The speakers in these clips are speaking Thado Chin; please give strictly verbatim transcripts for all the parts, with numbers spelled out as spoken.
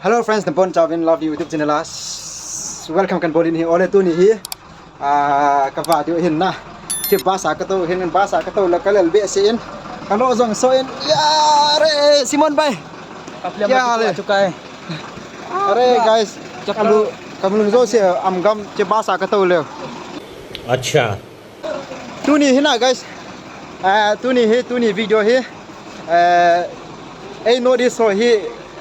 Hello friends, nabonchauvin Love You YouTube channel a welcome kabol in ahi. Ole tuni hi, ah, kava diu ahin na. Che bus a katou ahin, bus a katou le kalel behseh in. Kalo jong so in. Yare, Simon bhai. Kya haal hai? Are guys, kalu, kalung jouse amgam che bus a katou le. Acha. Tuni hi na guys, ah, tuni hi, tuni video hi, ah, ei North East ho hi,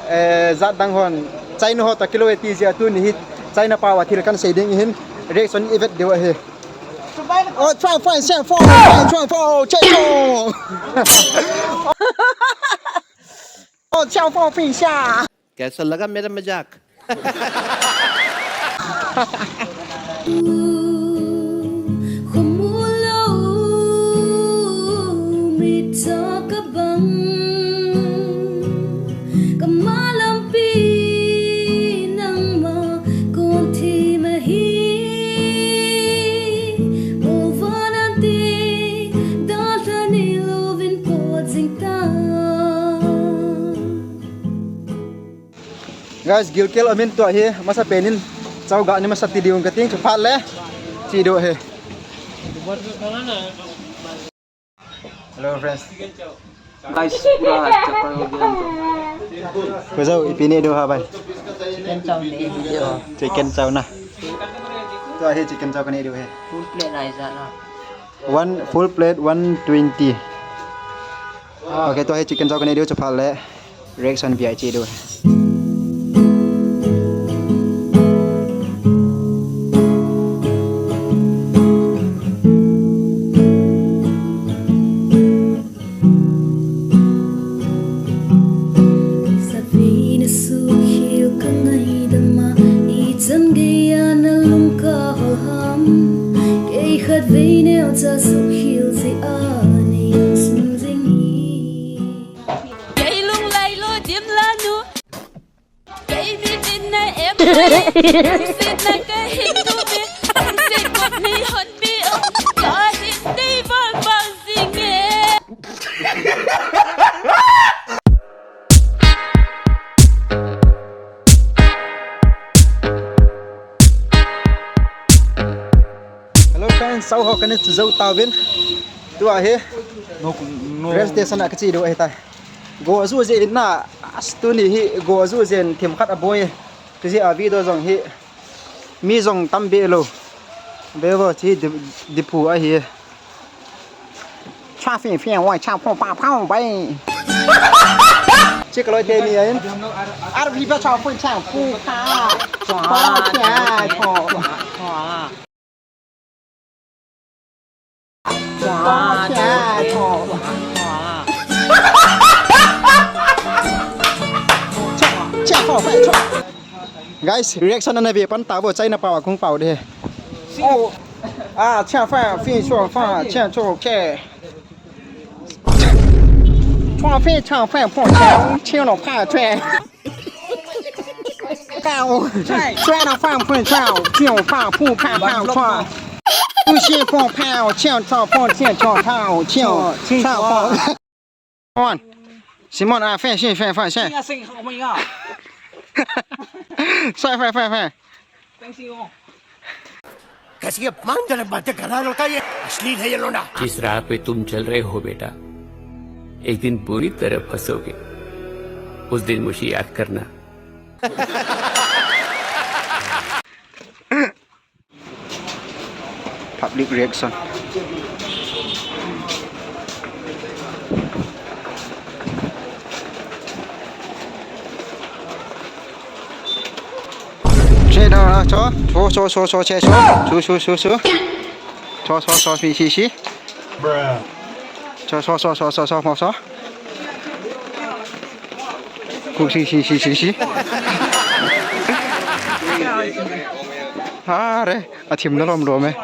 eh, jat dang hon China ho toh kilou e ti jeh a tuni hi China pao a thil kan sei ding ahin, reaction i vet diu ahi. Oh, try, find, share, follow, try, try, follow, check, follow. Oh, try, follow, find, share. कैसा लगा मेरा मजाक? Guys, gilkel amin tua hi, masapen in, chao ga ni masa ti diu kating, chuphat le, ti diu hi. Hello friends. Guys, pura chapang ho gyan to. Kuzau, ipi ne diu ha bhai? Chicken chao ne diu. Chicken chao na. Tua hi chicken chao kane diu hi. Full plate na isa na. One full plate, one twenty. Ah. Okay, tua hi chicken chao kane diu chuphat le. Reaction V I P diu. Kei lunglai lo dim la nu. Kei ni din na em. Sit na ka hin tu mi. Sit kot ni hon mi. Ka hin ni bang bang sing e. Hello friends, sao ho kane chu jou tauvin. Tua hi. No, no. Rail station a kache diu ahitai. Go aju jeh in na, as tuni hi go aju jeh in themkhat aboi. Tujeh a video jong hi mi jong tam be lou. Be vo chi di, di pu ahi. Cha fi fi wai cha pho pa pho bai. Chi kaloi te ni ahin. Ar phi pa cha pho cha pho pa. Pa cha pho. Guys, reaction ana ve pan tauvo, China pao a kong pao de. Oh. Ah, cha fa, fi cho fa, cha cho ke. Cha fi, cha fa, po cha, cha no pa, cha. Pow. Try to find point out. Chill, pow, poo, pow, pow, try. Push it, pow, pow, chill, top, point, chill, top, pow, chill, top, pow. Come on. Simon, ah, fan, fan, fan, fan, fan. Sai, fan, fan, fan. कैसी अपमानजनक बातें कर रहा है लड़का ये। अश्लील है ये लोंडा। जिस राह पे तुम चल रहे हो बेटा, एक दिन बुरी तरह फंसोगे। उस दिन मुझे याद करना। Public reaction. Che da, cho, cho, cho, cho, cho, che, cho, su, su, su, su. Cho, cho, cho, si, si, si. Cho, cho, cho, cho, cho, cho, cho, cho. Ku, si, si, si, si, si. Are, athim na lom lom e.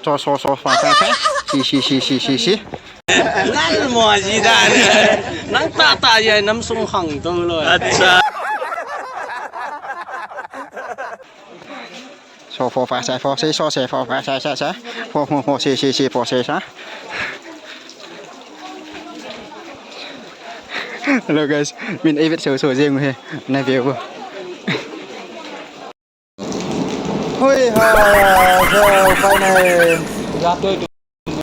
Cho, so, so, fa, fa, fa. Si, si, si, si, si, si. Nal mo, Zidane. Nang tata ya, nam sung hang to lo. Acha. So, fo, fa, sa, fo, si, so, si, fo, fa, sa, sa, sa. Fo, fo, fo, si, si, si, fo, si, sa. Hello guys, min ei vet seuh seuh jeng u hi, na veu. Hoi ha, so, finally.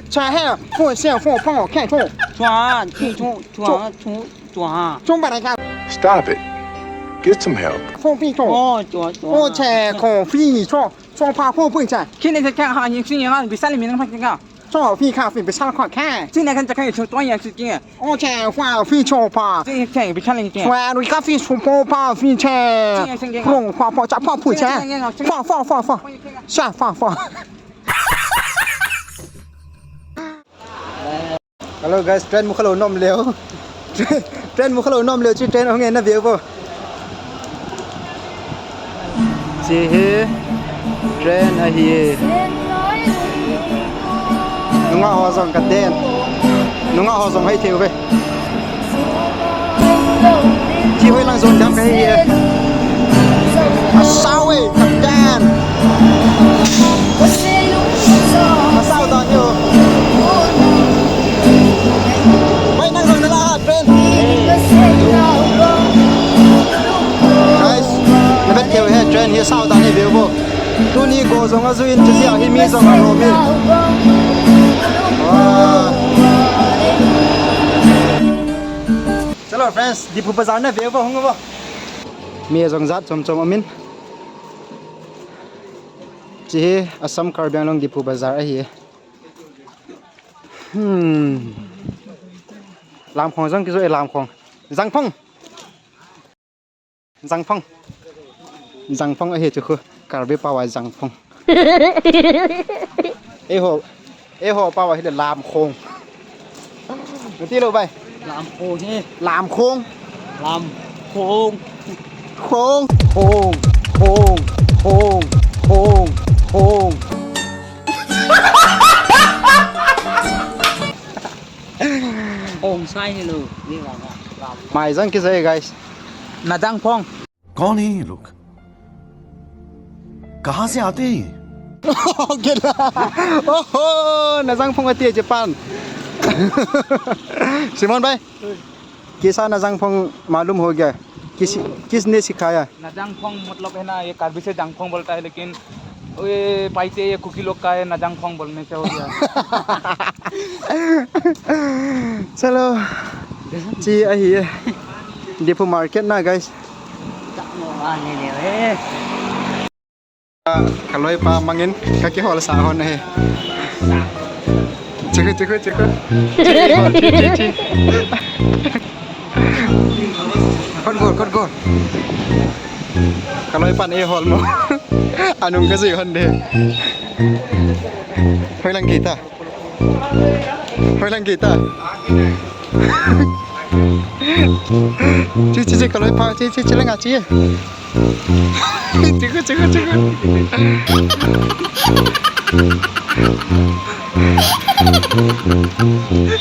Chua he, phone se, phone, phone, can't phone. Chua, chua, chua, chua, chua. Chua, but I can't. Stop it. Get some help. Phone, phone, phone. Oh, chua, chua. Oh, che, ko, fi, chua, chua, pa, phone, phone, che. Kine ke ka ha yin sin ya, bi sa le min na pa ka. Chua, fi, ka, fi, bi sa ko ka. Sin ne kan ta ka chua, to ya si ke. Oh, che, fa, fi, chua, pa. Sin ke bi sa le ke. Fa, ri ka fi, chua, pa, pa, fi, che. Sin ke. Phone, pa, pa, cha, pa, phone, che. Fa, fa, fa, fa. Sha, fa, fa. Hello guys, train mukhalou nom leo. Train mukhalou nom leo, chu train hung e na veu vo. Chi hi train ahi. Nunga ho jong ka den. Nunga ho jong hai theu ve. Chi hoi lang jong dam ka hi e. Asao e, ka den. Asao dan yo. Mai nang jong na la train. Guys, na vet keu he train hi sao dan hi veu vo. Tuni go jong ajui in chuti a hi mi jong anom in. Wow. Chalo friends, Diphu bazar na veu vo hung vo. Mi jong jat chom chom amin. Chi hi Assam Karbi Anglong Diphu bazar ahi. Hmm. Lamkhong jong kijo e lamkhong. Jangphong. Jangphong. Jangphong ahi chu khu. Karbi pao a jangphong. Eiho. Eiho pao a hi le lamkhong. Nati lo bai. Lamkhong hi. Lamkhong. Lamkhong. Khong. Khong. Khong. Khong. Khong. Khong. Khong sai ni lo. Ni la la. Mai jang ki sai guys. Na jangphong. कौन है ये लोग? कहाँ से आते हैं ये? Oho, na jangphong ati Japan. Simon bhai, kaisa na jangphong malum ho gaya? Kis, kisne sikhaya? Na jangphong matlab hai na, ye Karbi se jangphong bolta hai, lekin ye Paite ye Kuki log ka ye na jangphong bolne se ho gaya. Chalo, chi ahi ye. Diphu market na, guys. Ka loipa mangin ka kihol sa hon ahi. Chiku, chiku, chiku. Chi, chi, chi, chi. Khut gol, khut gol. Ka loipan eihol mo. Anung ka jui hon de. Hoi lang kita. Hoi lang kita. Chi, chi, chi, ka loipa, chi, chi, chi lang a chi. Chiku, chiku, chiku.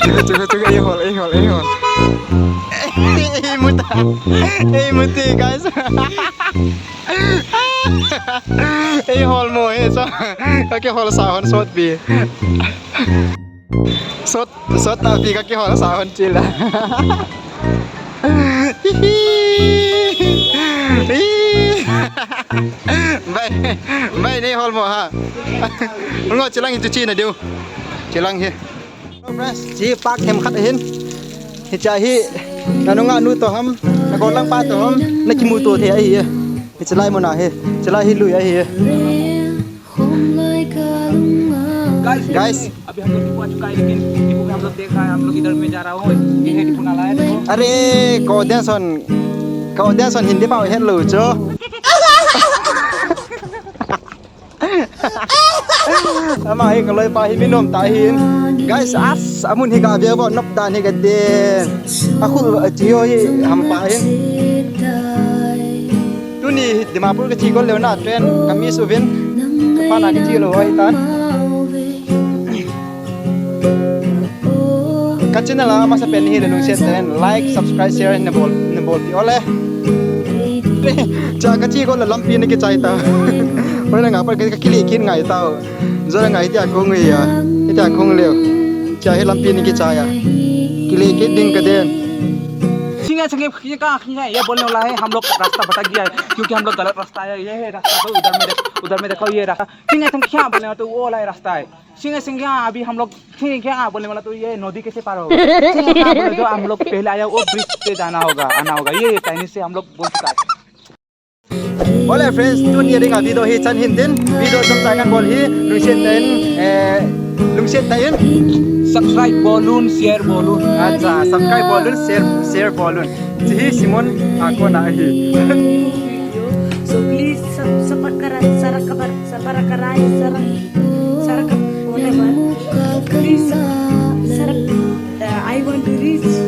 Chiku, chiku, chiku, eihol, eihol, eihol. Eimuta. Eimuti, guys. Eihol mo, eh, so. Ka kihol sa hon sot pi. Sot, sot na pi ka kihol sa hon chila. Bai, bai nei hol mo ha. Ngo chilang hi chu chi na diu. Chilang hi. Chi pak them khat hin. Hicha hi. Na nunga nu to ham. Na golang pa to ham. Na kimuto thei ahi. Hichi lai muna hi. Chi lai hi lui ahi. Guys, guys. अभी हम लोग डिपू आ चुका है, लेकिन डिपू में हम लोग देख रहा है, हम लोग इधर में जा रहा हूँ, ये है डिपू नाला है, देखो। अरे, कौन सा, कौन सा हिंदी पाओ हेलो जो। Ama hi ka loipa hi mi nom tah hin. Guys, as amun hi ka veu vo nop dan hi ka den. A khul a chi ho hi hampa hin. Tuni Dimapur ka chi gol leu na train ka miss uvin. Ka pa na ka chi lou ho hi tan. Ka channel a masa pen hi le lungset ten like, subscribe, share na bol, na bol pi ole. Cha ka chi gol la lampi na kichai ta. Oi na nga pa ka kile kit ngai ta. Jora ngai tia kong ya. Tia kong leu. Cha hi lampi na kichai ya. Kile kit ding ka den. Singh सिंह क्या क्या ये बोलने वाला है, हम लोग रास्ता भटक गया है क्योंकि हम लोग गलत रास्ता है। ये है रास्ता, तो उधर में देख, उधर में देखो ये रास्ता। सिंह सिंह क्या बोलने वाला, तो वो वाला है रास्ता है। सिंह सिंह क्या, अभी हम लोग सिंह क्या बोलने वाला, तो ये नदी कैसे पार होगा? सिंह क्या बोले, जो हम लोग पहले आया वो ब्रिज पे जाना होगा, आना होगा। ये चाइनीज से हम लोग बोल चुका है। Hola friends, tuni a dinga video hi chan hin tin, video chomcha ngan bol hi lungset tah in, eh, lungset tah in subscribe bolun, share bolun. Acha, subscribe bolun, share, share bolun. Chi hi Simon a kona ahi. So please sub, subscribe kara, sara kabar, sabara karai, sara, sara ka, whatever. Please sub, sara, uh, I want to reach